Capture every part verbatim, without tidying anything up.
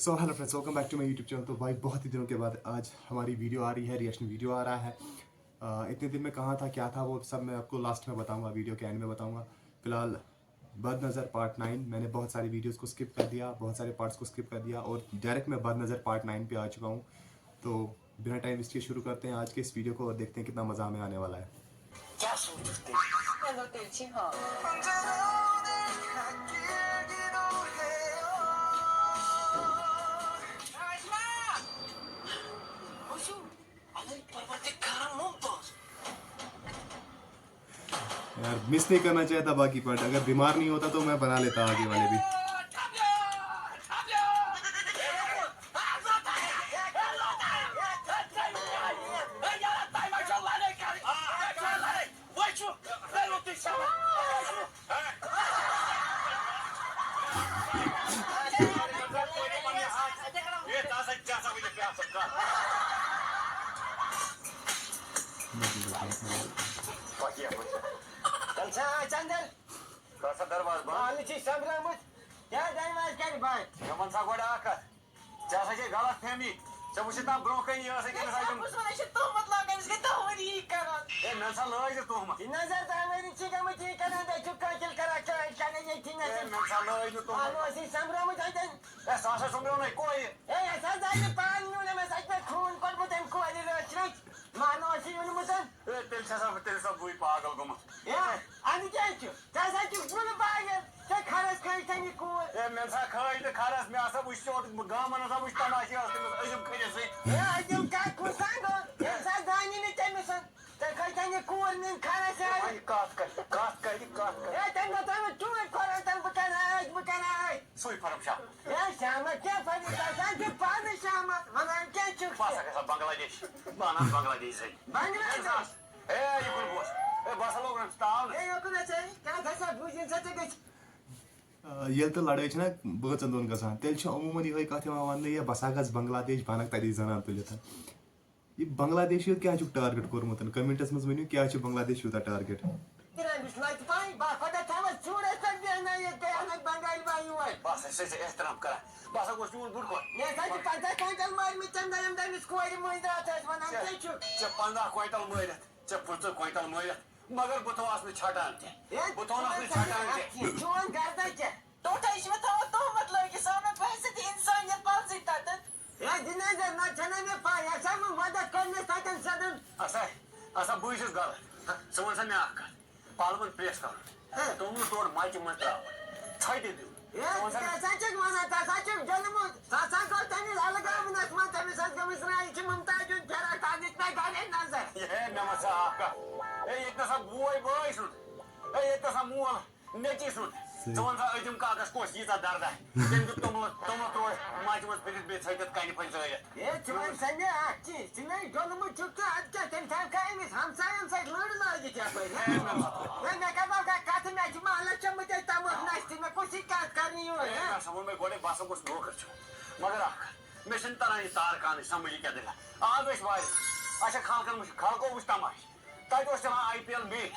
तो hello friends, welcome back to my YouTube channel. तो भाई, बहुत ही दिनों के बाद आज हमारी वीडियो आ रही है, रिएक्शन वीडियो आ रहा है। अ, इतने दिन में कहाँ था, क्या था, वो सब मैं आपको लास्ट में बताऊंगा, वीडियो के एंड में बताऊंगा। फिलहाल बद नज़र पार्ट नाइन, मैंने बहुत सारी वीडियोस को स्किप कर दिया, बहुत सारे पार्ट्स को स्किप कर दिया और डायरेक्ट मैं बद नज़र पार्ट नाइन पे आ चुका हूँ। तो बिना टाइम वेस्ट किए शुरू करते हैं आज के इस वीडियो को और देखते हैं कितना मज़ा हमें आने वाला है। क्या सोच उठते हैं? हेलो तेजी, हाँ। यार, मिस नहीं करना चाहिए था बाकी पार्ट। अगर बीमार नहीं होता तो मैं बना लेता आगे वाले भी। پکیا پکیا۔ تیٚلہِ چھا آز چندر؟ کر سا دروازٕ بنٛد۔ اَہنُو چھِ سۄمبرٲومٕژ۔ کیٛاہ دروازٕ کَرِ بنٛد؟ مےٚ وَن سا گۄڈٕ اَکھ کَتھ۔ ژےٚ ہسا چھے غلط فہمی۔ ژےٚ وٕچھِتھ نا برونٛہہ کَنہِ یہِ ٲسٕے کٔمِس اَتہِ؟ بہٕ وَنان، یہِ چھِ تُہمت لاگان، أمِس گٔے دَہ ؤری یی کران۔ ہے، مےٚ سا لٲج نہٕ تُہمت۔ یہِ نظر دَہ ؤری چھِ گٔمٕتۍ یی کران، تُہۍ چھِو قٲتِل کران، چٲنۍ کران ییٚتھی ہے، نظر۔ مےٚ سا لٲج نہٕ تُہمت۔ اَہنُو ٲسی سۄمبرٲومٕتۍ اَتٮ۪ن۔ ہے، سُہ ہسا سۄمبرٲو نَے کورِ۔ ہے، اَسہِ حظ آیہِ نہٕ پانہٕ نیُن، أمِس اَتہِ مےٚ خوٗن کوٚڑمُت، أمۍ کورِ رٲچھ رٲچھ۔ مانو اَسہِ یہِ ووٚنمُت۔ ہے، تیٚلہِ چھِ سا، تیٚلہِ چھِ سا بٕے پاگل گوٚمُت۔ ہے، اَدٕ کیٛاہ چھُ؟ ژےٚ ہسا چھُکھ وُلہٕ باغ یَتھ۔ ژےٚ کھرس کھٲج تھَنہِ کوٗر۔ ہے، مےٚ نہ سا کھٲج نہٕ کھرس، مےٚ ہسا وٕچھ سیوٚد گامَن ہسا وٕچھ تماشہٕ اوس تٔمِس عزم کھٔنِس سۭتۍ۔ ہے، عزم کَتھ کُس سنٛگ اوس؟ ییٚمہِ ساتہٕ زانی نہٕ تٔمِس۔ ژےٚ کھٲج تھَنہِ کوٗر میٛٲنۍ کھرس یارٕ۔ وۄنۍ کَتھ کَرِ، کَتھ کَرِ، کَتھ کَرِ۔ ہے، تٔمۍ دوٚپ، تٔمۍ دوٚپ، چوٗنٛٹۍ کھۄرن تَل بہٕ کَرٕ عٲش، بہٕ کَرٕ عٲش۔ سُے فرق چھا؟ ہے، شامہ کیٛاہ فرق آسان چھُ پانہٕ شامہ؟ وَنان کیٛاہ چھُکھ بہٕ ہسا ژٕ؟ گژھٕ ہا بنگلہ دیش۔ بہٕ اَنہٕ ہا بنگلہ دیش زٔنۍ۔ بنگلہ دیش؟ ہے، یہِ کُن بوز۔ ہے، بہٕ ہسا لوگُن اَتھ تاونہٕ۔ ہے، یوکُن ہسا، کیٛاہ گژھِ ہا بوٗزِن ژےٚ تہِ گژھِ۔ آ، ییٚلہِ تہٕ لڑٲے چھِنہ بٲژَن دۄن گژھان، تیٚلہِ چھِ عموٗماً یِہوٚے کَتھ یِوان وَننہٕ، "ہے، بہٕ ہسا گژھٕ بنگلہ دیش، بہٕ اَنَکھ تَتی زنان تُلِتھ۔" یہِ بنگلہ دیشی یوت کیٛاہ چھُکھ ٹارگیٹ کوٚرمُت؟ کمنٹس منٛز ؤنِو، کیٛاہ چھُ بنگلہ دیش یوٗتاہ ٹارگیٹ؟ ترٛٲمِس لَتہِ پَے، بہٕ خۄدا تھاوَس ژوٗرَس پٮ۪ٹھ بیٚہنٲیِتھ، بیٚیہِ اَنَکھ بنگالۍ بَنہِ یور۔ بہٕ ہسا چھُسے ژےٚ احترام کران۔ بہٕ ہسا گوس چون بوٚڑ خۄش۔ مےٚ ہسا چھِ پنٛژاہ کوینٹل مٲرمٕتۍ ژےٚ نَیَم دٔمِس کورِ مٔنٛزۍ راتھ ٲسۍ وَنان، ژےٚ، ژےٚ چھُ۔ ژےٚ پنٛداہ کوینٹل مٲرِتھ، ژےٚ پٕنٛژٕہ کوینٹل مٲرِتھ، مگر بہٕ تھاوَس نہٕ چھٹان تہِ۔ ہے، بہٕ تھاوَس نہٕ چھٹان تہِ۔ چون گردن کیٛاہ؟ ٹوٹھا، یہِ چھِ مےٚ تھاوان تُہمت لٲگِتھ، سُہ آو مےٚ بحث تہِ اِنسٲنیت پَلزٕے تَتٮ۪ن۔ ہے، دِنہٕ حظ، نہ چھَنہ مےٚ پَے، اَسہِ ہا ووٚن وَدَکھ کٔرنَس تَتٮ۪ن سیوٚدُن۔ اَسا، اَسا بٕے چھُس غلط۔ ژٕ وَن سا مےٚ اَکھ کَتھ، پَلوَن پرٛٮ۪س کَرُن۔ ہے۔ توٚملہٕ توٚر مَچہِ منٛز ترٛاوُن۔ ژھۄٹہِ دیُن۔ ہے، ژٕ وَن سا ژٕ مےٚ۔ ہسا چھُکھ وَنان، ژٕ ہسا چھُکھ گیوٚنمُت۔ ژٕ ہسا گوٚو تٔمِس الگامنَس منٛز، تٔمِس ٲس گٔمٕژ رٲیِتھ چھِ مُمتاز دیُن فراق، تَتھ دِژ مےٚ گۄڈَے نظر۔ ہے، مےٚ وَن سا اَکھ کَتھ۔ ہے، ییٚتہِ نَسا بوے بٲے سُنٛد۔ ہے، ییٚتہِ نَسا مول۔ نیٚچی سُنٛد۔ صحیح۔ ژٕ وَن سا أزِم کاکَس کۄس ییٖژاہ دَردَہ۔ تٔمۍ دیُت توٚملہٕ، توٚملہٕ ترٛوو مَچہِ منٛز پھِرِتھ بیٚیہِ ژھٔٹِتھ کَنہِ پھٔلۍ ترٛٲوِتھ۔ ہے، ژٕ وَن سا مےٚ اَکھ چیٖز، ژٕ مےٚ ڈوٚنمُت چھُکھ ژٕ اَدٕ کیٛاہ، تیٚلہِ تھاوکھا أمِس ہمساین سۭتۍ لٔڑ لٲگِتھ یَپٲرۍ، ہے؟ ہے، مےٚ وَن سا۔ ہے، مےٚ کَتہِ وَنکھا کَتھٕ، مےٚ چھِ محلَس چوٚمُت ییٚتہِ تَموکھ نَستہِ، مےٚ کُس یہِ کَتھ کَرنہِ یور، ہے، ہے؟ مےٚ سا ووٚن مےٚ گۄڈَے، بہٕ ہسا گوٚژھ نوکر چھُ۔ مگر اَکھ کَتھ، مےٚ چھِنہٕ تَران یہِ تارکانٕچ سَمٕجھ، یہِ کیٛاہ دٔلیٖل۔ آز ٲسۍ وارِ، اچھا، خلقَن وٕچھ، خلقو وٕچھ تَماشہٕ۔ تَتہِ اوس چَلان آی پی ایل میچ۔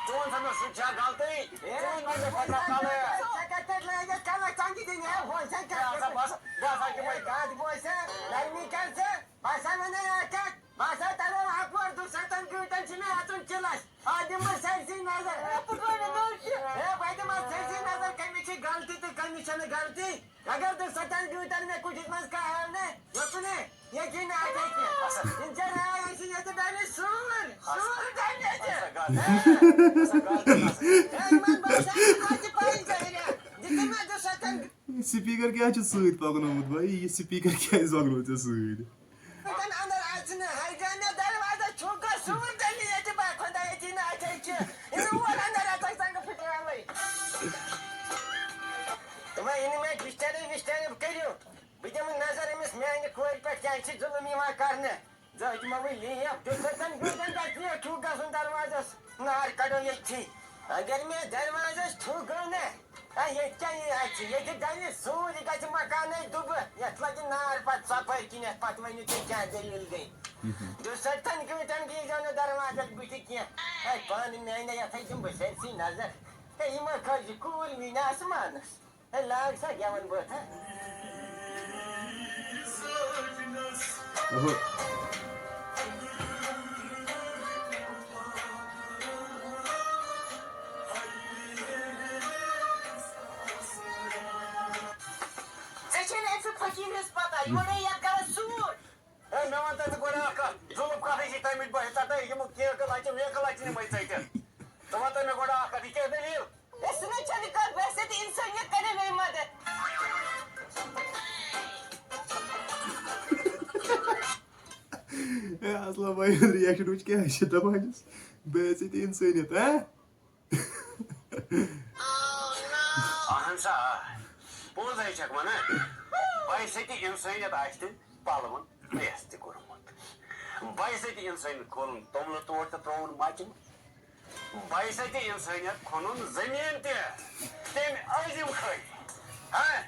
ژٕ وَن سا مےٚ، سُہ تہِ چھا غلطی؟ ہے، ژٕ وَن مےٚ، مےٚ پَتہٕ کَلہٕ۔ ژےٚ کَتہِ پٮ۪ٹھ لٲگِتھ کَلَس ژَنٛگہِ دِنہِ؟ ہے، بوز سا کیٛاہ ہے، ہسا چھُ؟ بَس، بہٕ ہسا دِمَے۔ ہے، کَتھ بوز سا، گرمی کَر ژٕ؟ بہٕ ہسا وَنے اَکھ کَتھ، بہٕ ہسا تَرو اَپور، دُسَتَن گٲنٛٹَن چھِ مےٚ اَژُن چِلَس۔ آ، دِمہٕ بہٕ سٲرسٕے نظر۔ ہے، بہٕ دِمہٕ اَتھ سٲرسٕے نظر، کٔمِس چھِ غلطی تہٕ کٔمِس چھَنہٕ غلطی۔ اگر دُسَتَن گٲنٛٹَن مےٚ کُٹھِس منٛز کانٛہہ آو نہ، یوٚکُن ہے، ییٚتہِ نہٕ اَتہِ کینٛہہ۔ اَصٕل۔ یِم ژےٚ راے آسہِ، ییٚتہِ بَنہِ سوٗر، اَصٕل۔ سوٗر بَنہِ ییٚتہِ۔ اَصٕل، گژھ۔ اَصٕل، گژھ۔ ہے، یِمَن باسان، یِم آسہِ پَنٕنۍ ذٔریعہٕ۔ دِتُن مےٚ دُسَتَن۔ سپیکر کیٛاہ چھُ سۭتۍ پَکنومُت بھائی؟ یہِ سپیکر کیٛازِ پَکنوو ژےٚ سۭتۍ؟ تَتٮ۪ن اَندَر اَژنہٕ، ہَر کانٛہہ مےٚ دروازَس چھُکھ گژھُن، تیٚلہِ ییٚتہِ بہٕ خۄدا ییٚتی نہٕ اَتھے چھِ۔ ییٚلہِ اور اَندَر اَژَکھ، زَنٛگہٕ پھٕٹراوَے۔ وۄنۍ یِنہٕ مےٚ ڈِسٹرٕب وِسٹرٕب کٔرِو، بہٕ دِمہٕ نظر أمِس میٛانہِ کورِ پٮ۪ٹھ کیٛازِ چھِ ظُلُم یِوان کَرنہٕ۔ زٲج مےٚ وۄنۍ لیب، دیُت سَتَن گٲنٛٹَن پٮ۪ٹھ یہِ چھُکھ گژھُن دروازَس، نار کَڑو ییٚتھی۔ اگر مےٚ دروازَس تھُک گوٚو نہ، ہے، ییٚتہِ کیٛاہ یی اَتہِ؟ ییٚتہِ ڈَلہِ سورُے، گژھِ مکانَے دُبہٕ۔ یَتھ لَگہِ نار پَتہٕ ژۄپٲرۍ کِنٮ۪تھ، پَتہٕ ؤنِو تُہۍ کیٛاہ دٔلیٖل گٔے۔ مہم۔ دُسَتَن گٲنٛٹَن گٔیزیو نہٕ دروازَس بٕتھِ کینٛہہ۔ ہے، پانہٕ میٛانہِ یَتھ ہے دِمہٕ بہٕ سٲرسٕے نظر۔ ہے، یہِ ما کھٲجہِ کوٗر میٛٲنۍ آسمانَس؟ ہے، لاگ سا گٮ۪وَن بٲتھا۔ اوہو۔ ژےٚ چھے نہٕ أمۍ سٕنٛدِ فقیٖر ہٕنٛز پتہ، یہِ وَنے یَتھ گَرَس ژوٗر۔ ہے، مےٚ وَن تہٕ ژٕ گۄڈٕ اَکھ کَتھ، ظُلُم کَتھٕے چھِ تَمِچ بہٕ ہیٚژا تہٕ یِمو کیکہٕ لَچہِ، میکہٕ لَچہِ نِمَے ژَٹِتھ۔ ژٕ وَن تہٕ مےٚ گۄڈٕ اَکھ کَتھ، یہِ کیٛاہ دٔلیٖل؟ ہے، سُہ نَے چھَنہٕ کَتھ، بحیثیت اِنسٲنیت کَرے مےٚ مَدد۔ ہے، اَصلا بھائی ہُنٛد reaction وٕچھ کیٛاہ چھِ دَپان چھِس، بحیثیت اِنسٲنیت، ہہ؟ اہن سا، آ۔ پوٚز ہے چھکھ ونان۔ بحیثیت انسانیت آسہِ تٔمۍ پلون پریس تہِ کوٚرمُت۔ بحیثیت انسانیت کھولُن توٚملہٕ توٹ تہٕ ترٛووُن مچہِ منٛز۔ بحیثیت انسانیت کھوٚنُن زٔمیٖن تہِ تٔمۍ عٲزم کھٔتۍ۔ ہاں؟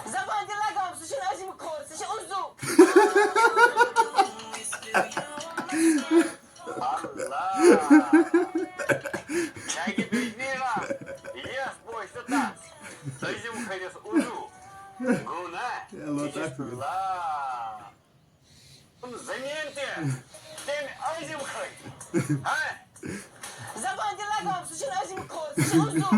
زبان تہِ لگاو، سُہ چھُنہٕ عٲزم کھوٚر، سُہ چھُ اُزو۔ اللہ۔ چھاگہِ بیٚیہِ نیران۔ یَس بوزِ تہٕ تَس۔ عٲزم کھٔتِس اُزو۔ گوٚو نا؟ اللہ یہِ چھُ تعالیٰ۔ لا۔ زٔمیٖن تہِ تٔمۍ عٲزم کھٔتۍ۔ ہاں؟ زبان تہِ لگاو، سُہ چھُنہٕ عٲزم کھوٚر، سُہ چھُ اُزو۔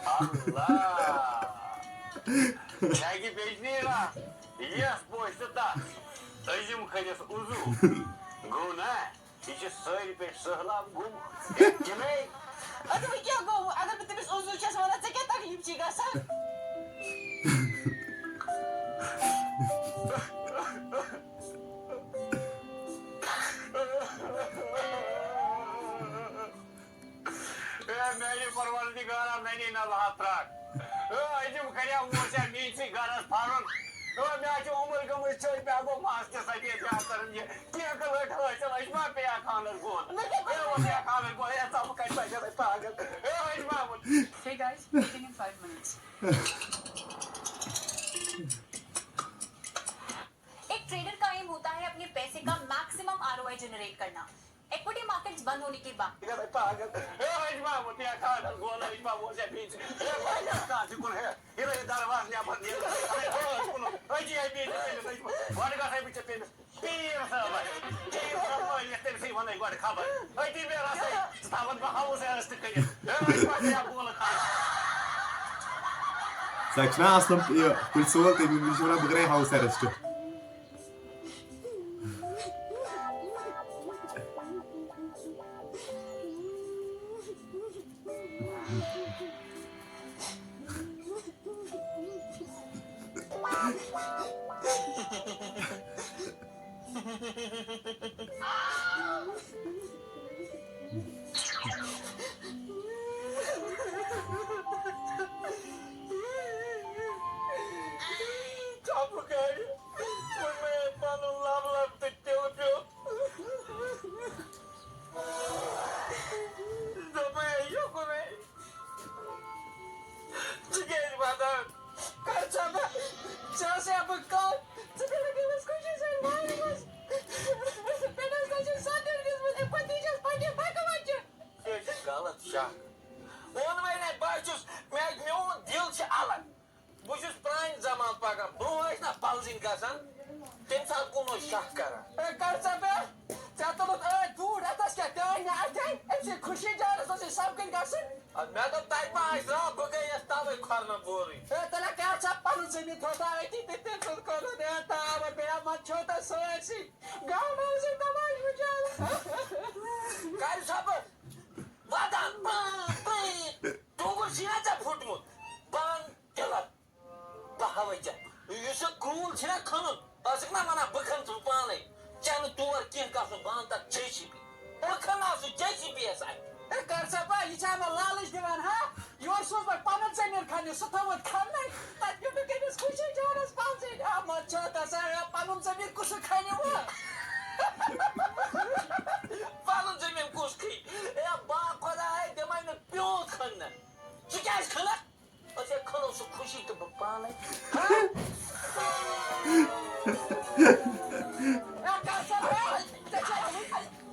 اللہ۔ چھاگہِ بیٚیہِ نیران۔ یَس بوزِ تہٕ تَس۔ عٲزم کھٔتِس اُزو۔ گوٚو نا؟ یہِ چھِ سٲری پٮ۪ٹھ سٔہلاب گوٚمُت۔ ہے، جِنید۔ اَدٕ وۄنۍ کیٛاہ گوٚو؟ اگر بہٕ تٔمِس اُزو چھَس وَنان، ژےٚ کیٛاہ تکلیٖف چھِ گژھان؟ اے میانہِ پروردگارا، مےٚ نی نہ لحاظ ترٛٹھ۔ اے عٲزم کریو موسیٰ میٲنۍ سٕے گرس پھرُن۔ اے مےٚ چھِ عمر گٔمٕژ چھٔج، مےٚ گوٚو ماستہِ سفید، کیٛاہ کرن یہِ؟ کینٛہہ تہٕ لٔٹۍ حٲصِل، أسۍ ما پیٚیا خانس گوٚل؟ اے وۄنۍ پیٚیا خانس گوٚل، اے ژٕ بہٕ کتہِ پٮ۪ٹھ گژھے پاگل؟ اے عٲزم ووٚن۔ Hey guys, meeting in five minutes. एक ट्रेडर का एम होता है अपने पैसे का मैक्सिमम आरओआई जनरेट करना। इक्विटी मार्केट्स बंद होने के बाद یہ گژھے پاگل۔ اے عٲزم ووٚن، یا خانس گوٚل، عٲزم ووٚن ژےٚ بیٚیہِ۔ اے واریاہ کتھ چھِ کُن ہے۔ یہِ نہٕ یہِ درواز نٮ۪بر نیرِ۔ اے کُن، أتی ہے بیٚیہِ تٔمِس عٲزم۔ گۄڈٕ گژھے بہٕ ژےٚ تٔمِس۔ پیٖر صٲبَس، پیٖر صٲب وٲلِتھ تٔمۍ سٕے وَنَے گۄڈٕ خبر۔ أتی مےٚ رَسَے، ژٕ تھاوَتھ بہٕ ہاوُس اٮ۪رٮ۪سٹ کٔرِتھ۔ ہے، وۄنۍ پَتہٕ کیٛاہ بولہٕ خبر؟ سۄ چھِنہ اَصلَن یہِ پُلسہٕ وول، تٔمِس چھِ وَنان بہٕ کَرَے ہاوُس اٮ۪رٮ۪سٹ۔ ژھۄپہٕ کَرِ، وۄنۍ مےٚ پَنُن لَب لَب تہٕ تِلہٕ پیوٚت۔ دوٚپمَے یوکُن ہے۔ ژٕ کیٛازِ وَدان؟ کَر ژٕ مےٚ، ژےٚ ٲسیا بہٕ کَتھ؟ ژٕ کَرَکھ أمِس خوشی سۭتۍ وارِ منٛز۔ مےٚ نہ حظ چھِ سَتھ دِژمٕژ، أمۍ پَتہٕ چھَس پَنٕنہِ بَکہٕ وَچہِ۔ یہِ چھِ غلط شَک۔ ووٚنمَے نہ، بہٕ حظ چھُس، مےٚ، میون دِل چھِ الگ۔ بہٕ چھُس پرٛانہِ زمانہٕ پَکان، برٛونٛہہ ٲسۍ نہ پَلزٕنۍ گژھان، تَمہِ ساتہٕ کُن اوس شَک کران۔ اے، کر ژےٚ بیٚہہ، ژےٚ تُلُتھ ٲدۍ بوٗٹھ، اَتھَس کیٛاہ تانۍ نہٕ اَتھِ، أمۍ سٕے خوشی جانَس اوس یہِ سَمکھٕنۍ گژھُن۔ اَدٕ مےٚ دوٚپ تَتہِ ما آسہِ رب، بہٕ گٔیَس تَوَے کھۄرنہٕ بورٕے۔ اے، تیٚلہِ کیٛاہ ژےٚ پَنُن زٔمیٖن تھوٚوتھا أتی تہٕ تٔمۍ سُنٛد کھوٚرُن ہے تاوَر، بیٚیہِ اَما چھوٚو تۄہہِ سٲرسٕے گامہٕ اوسُے تَباہ وٕچھان۔ کَرِ سا بہٕ وَدان، پٲں، پٲں، ٹۄنٛگُر چھُے نا ژےٚ پھُٹمُت؟ بَنٛد۔ دِلَن، بہٕ ہاوَے ژےٚ۔ یُس یہِ کرٛوٗل چھُنا کھنُن، ٲسٕکھ نا وَنان، بہٕ کھنہٕ ژٕ پانَے۔ ژےٚ نہٕ تور کینٛہہ گژھُن، بہٕ اَنہٕ تَتھ جے سی بی۔ بہٕ کھنہٕ آز سُہ جے سی بی یَس اَتھِ۔ اے، کر سا پَے، یہِ چھا مےٚ لالٕچ دِوان، ہا؟ یورٕ سوز مےٚ پَنُن زٔمیٖن کھننہِ، سُہ تھوٚوُتھ کھننَے۔ تَتہِ دیُتُکھ أمِس خوشی جانَس پَنٛژٕے۔ آ، مَزٕ چھا گژھان، اے، پَنُن زٔمیٖن کُس کھنہِ وۄنۍ؟ پَنُن زٔمیٖن کُس کھنہِ؟ اے، با خۄداے، دِمَے نہٕ پیوٗنٛت کھننہٕ۔ ژٕ کیٛازِ کھنَکھ؟ أسۍ ہے کھنو سُہ خوشی تہٕ بہٕ پانے۔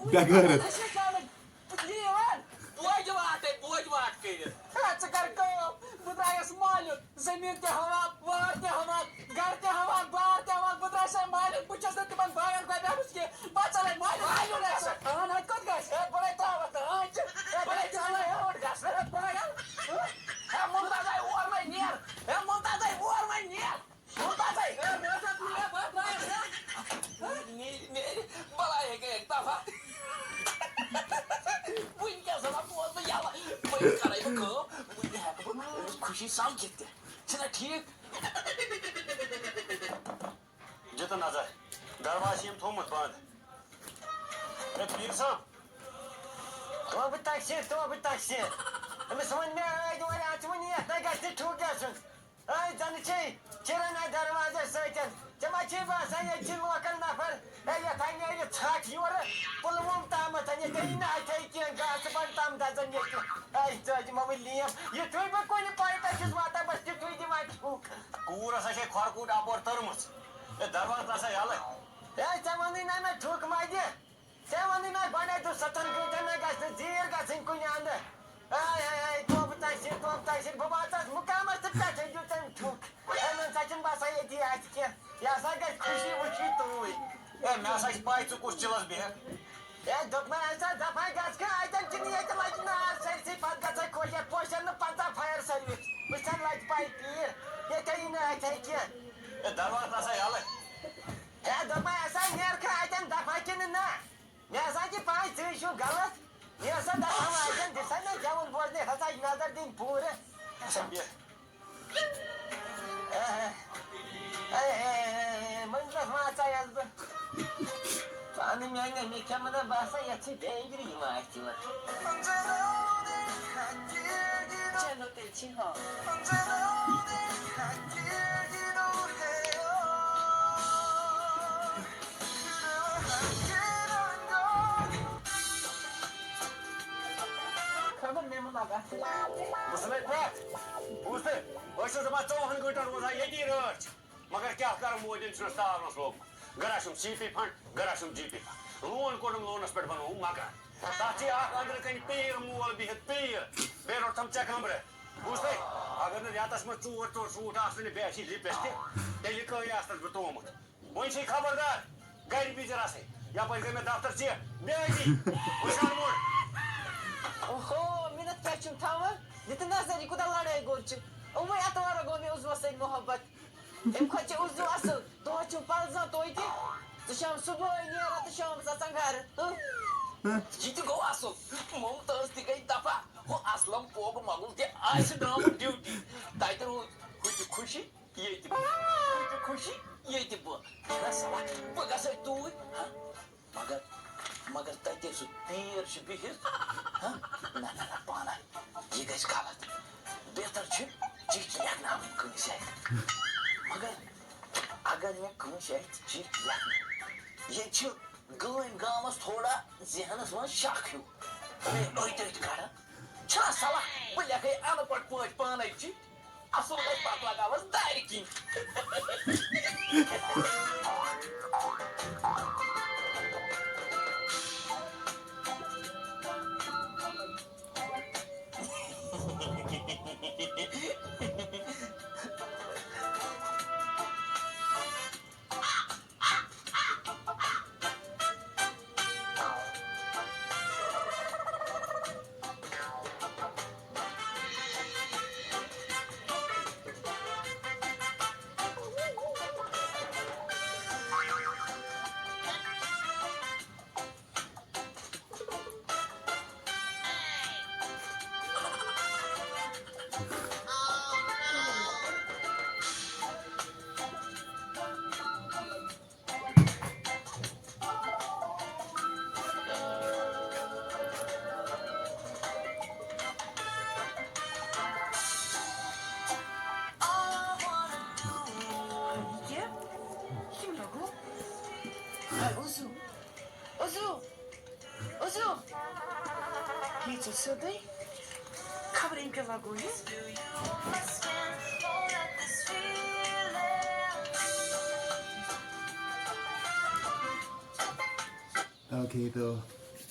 بے غیرت۔ بوجہِ واٹ ہے، بوجہِ واٹ کٔرِتھ۔ ژٕ کر کٲم، بہٕ درٛایس مالیُن، زٔمیٖن تہِ ہوا، وار تہِ ہوا، گرٕ تہِ ہوا، بار تہِ ہوا۔ بہٕ درٛاس مالِک، بہٕ چھَس نہٕ تِمَن بارَن گۄڈٕ بیٚہمٕژ کینٛہہ۔ بہٕ ژَلے مالِک، مالِک گژھِ۔ اَہَن، اَتہِ کوٚت گژھِ؟ ہے، بہٕ نَے ترٛاوَتھ نہٕ، اَہَن چھِ۔ ہے، بہٕ نَے ژَلے، ہے، اوٚڑ گژھِ نہٕ، ہے، بہٕ نَے گژھٕ۔ ہے، مُمتاز، ہے، اور وۄنۍ نیر۔ ہے، مُمتاز، ہے، اور وۄنۍ نیر۔ مُمتاز، ہے۔ ہے، مےٚ ٲس اَتھ نیر، بہٕ درٛایَس، ہے۔ نیرِ، نیرِ، نیرِ، بَلاے ہے گٔے اَکہِ دفعہ۔ وٕنۍ کیٛاہ سا بوز بہٕ یَلہٕ۔ وٕنۍ کَرَے بہٕ کٲم، وٕنۍ ہٮ۪کہٕ بہٕ أمِس خوشی سان گِتھ تہِ۔ چھُنہ ٹھیٖک؟ دِتہٕ نظر، دروازٕ چھِ یِم تھوٚومُت بنٛد۔ ہے پیٖر صٲب، توبہٕ تقصیٖر، توبہٕ تقصیٖر۔ أمِس ووٚن مےٚ ٲدۍ اورٕ، اَتھ چھُ وۄنۍ یَتھ نہ گژھِ ٹھوٗکے سُنٛد۔ أتھۍ زَنہٕ چھے چِران اَتھ دروازَس سۭتۍ۔ ژےٚ ما چھے باسان ییٚتہِ چھِ لوکَل نفر؟ ہے، یَتھ ہا نیرِ ژھَٹھ یورٕ پُلووم تامَتھ، ییٚتہِ یی نہٕ اَتھے کینٛہہ، گاسہٕ بَنٛڈ تام دَزَن ییٚتہِ۔ ہے، ژٕ حظ دِمَو وۄنۍ لیم۔ یُتھُے بہٕ کُنہِ پوینٹَس چھُس واتان، بَس تیُتھُے دِوان ٹھُک۔ کوٗر ہسا چھے کھۄر کوٗٹ اَپور تٔرمٕژ۔ ہے، دروازٕ ترٛاو سا یَلہٕ۔ ہے، ژےٚ ووٚنُے نہ مےٚ ٹھُک ما دِ؟ ژےٚ ووٚنُے مےٚ گۄڈَے دوٚپ ستن گٲنٛٹن نہ گژھِ نہٕ زیٖر گژھٕنۍ کُنہِ اندٕ۔ آے، آے، آے، توبہٕ تقصیٖر، توبہٕ تقصیٖر، بہٕ واتس مُقامس تہٕ پٮ۪ٹھَے دیُت تٔمۍ ٹھُک۔ ہے، نہ سا چھُنہٕ باسان ییٚتی آسہِ کینٛہہ۔ یہِ ہسا گژھِ خوشی وٕچھِتھ توٗرۍ۔ ہے، مےٚ ہسا چھِ پَے ژٕ کُس چِلَس بیٚہکھ۔ ہے، دوٚپمَے ہسا دَپھَے گژھکھٕ اَتٮ۪ن کِنہٕ ییٚتہِ لَگہِ نار سٲرسٕے، پَتہٕ گژھَے خۄش۔ ہے، پوشَن نہٕ پنٛژاہ فایَر سٔروِس۔ وٕچھَن لَگہِ پَے پیٖر، ییٚتہِ یی نہٕ اَتھِ کینٛہہ۔ ہے، دروازٕ ترٛاو سا یَلہٕ۔ ہے، دوٚپمَے ہسا نیرکھٕ اَتٮ۪ن دَپھَے کِنہٕ نہ؟ مےٚ ہسا چھِ پَے ژٕے چھُکھ غلط۔ یہِ ہسا دَپھَے واتٮ۪ن دِ سا مےٚ گٮ۪وُن بوزنہِ ہسا چھِ نظر دِنۍ پوٗرٕ۔ اچھا، بیٚہہ۔ اے، اے، اے، اے، اے، مٔنٛزِلَس ما ژایَس بہٕ؟ پانہٕ میٛانہِ مےٚ کیٛاہ مطلب باسان، یَتھ چھِ ڈینجرٕے یِوان اَتھِ وَتھ۔ چلو تیٚلہِ چھِ ہاو۔ خبر مےٚ مہ لگا۔ بہٕ چھُسَے پرٛٮ۪تھ، بوٗزتھٕ؟ أسۍ چھِ دَپان ژوٚوُہَن گٲنٛٹَن روزان ییٚتی رٲچھ۔ مگر کیٛاہ کَرٕ، مودیَن چھُنَس تاونَس لوگمُت۔ گرا چھُم سی پی فنڈ، گرا چھُم جی پی فنڈ۔ لون کوٚڑُم، لونَس پٮ۪ٹھ بَنووُم مکان۔ تَتھ چھِ اَکھ أنٛدرٕ کَنہِ پیٖر مول بِہِتھ، پیٖر۔ بیٚیہِ روٚٹتھَم ژےٚ کَمرٕ۔ بوٗزتھَے؟ اگر نہٕ رٮ۪تَس منٛز ژور ژور سوٗٹ آسنہٕ، بیٚیہِ آسی لِپسٹِک، تیٚلہِ کٔہۍ آسنَس بہٕ ترٛوومُت؟ وۄنۍ چھے خبردار، گرِ بِہزِ رَسَے۔ یَپٲرۍ گٔے مےٚ دفتر ژےٚ بے عٲدی۔ ہُشار موڑ۔ اوہو، مِنت کیٛاہ چھُم تھاوان؟ دِتہٕ نظر، یہِ کوٗتاہ لڑٲے گوٚر چھُ۔ یِموٕے اَتوارو گوٚو مےٚ عُزوَس سۭتۍ محبت۔ اَمہِ کھۄتہٕ چھِ عُزو اَصٕل۔ دۄہَس چھُم پَلزان توتہِ، تہٕ شام صُبحٲے نیران تہٕ شامَس اَژان گَرٕ۔ ہہ؟ یہِ تہِ گوٚو اَصٕل۔ ممتاز تہِ گٔے دفع۔ ہُہ اَسلم پوگہٕ مۄگُل تہِ آسہِ درٛامُت ڈیوٹی۔ تَتہِ روٗد ہُہ تہِ خوشی۔ ییٚتہِ بہٕ، ییٚتہِ خوشی، ییٚتہِ بہٕ۔ نہ سا، بہٕ گژھے توٗرۍ۔ ہہ؟ مگر، مگر تَتہِ سُہ پیٖر چھُ بِہِتھ۔ ہہ؟ نہ، نہ، نہ، پانہ، یہِ گژھِ غلط۔ بہتر چھُ چِٹھۍ لیکھناوٕنۍ کٲنٛسہِ اَتھِ۔ مگر اگر مےٚ کٲنٛسہِ اَتھِ چِٹھۍ لیکھنہٕ، ییٚتہِ چھِ گٲمۍ گامَس تھوڑا ذہنَس منٛز شک ہیوٗ۔ مےٚ أتھۍ أتھۍ کَڑان۔ چھا صلاح بہٕ لیکھے اَنپَڑھ پٲٹھۍ پانَے چِٹھۍ؟ اَصٕل گژھِ پَتہٕ لگاوَس دارِ کِنۍ۔ یہِ کیٛاہ؟ یہِ کَمہِ دۄہ گوٚو؟ ہے، عُزو! عُزو! عُزو! یہِ ژوٚل سیوٚدُے۔ خبر أمۍ کیٛاہ لگوو یہِ؟ ओके, तो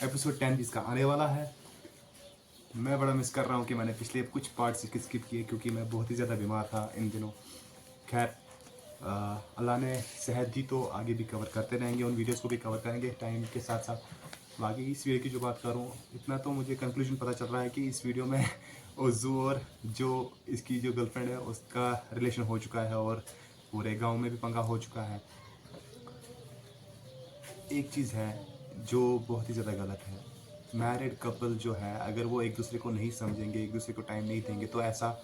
एपिसोड टेन इसका आने वाला है। मैं बड़ा मिस कर रहा हूँ कि मैंने पिछले कुछ पार्ट्स स्किप किए, क्योंकि मैं बहुत ही ज़्यादा बीमार था इन दिनों। खैर, अ, अल्लाह ने सेहत दी तो आगे भी कवर करते रहेंगे, उन वीडियोस को भी कवर करेंगे टाइम के साथ साथ। बाकी इस वीडियो की जो बात करूँ, इतना तो मुझे कंक्लूजन पता चल रहा है कि इस वीडियो में उज्जू और जो इसकी जो गर्लफ्रेंड है, उसका रिलेशन हो चुका है और पूरे गांव में भी पंगा हो चुका है। एक चीज़ है जो बहुत ही ज़्यादा गलत है, मैरिड कपल जो है, अगर वो एक दूसरे को नहीं समझेंगे, एक दूसरे को टाइम नहीं देंगे, तो ऐसा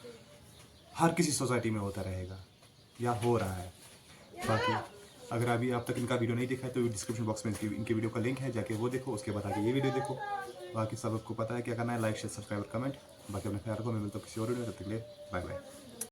हर किसी सोसाइटी में होता रहेगा या हो रहा है। बाकी अगर अभी आप तक इनका वीडियो नहीं देखा है तो डिस्क्रिप्शन बॉक्स में इसकी इनके वीडियो का लिंक है, जाके वो देखो, उसके बाद आके ये वीडियो देखो। बाकी सबको पता है क्या करना है, लाइक, शेयर, सब्सक्राइब और कमेंट। बाकी अपना ख्याल रखो, मैं मिलता हूँ किसी और वीडियो में, तब तक के लिए बाय बाय।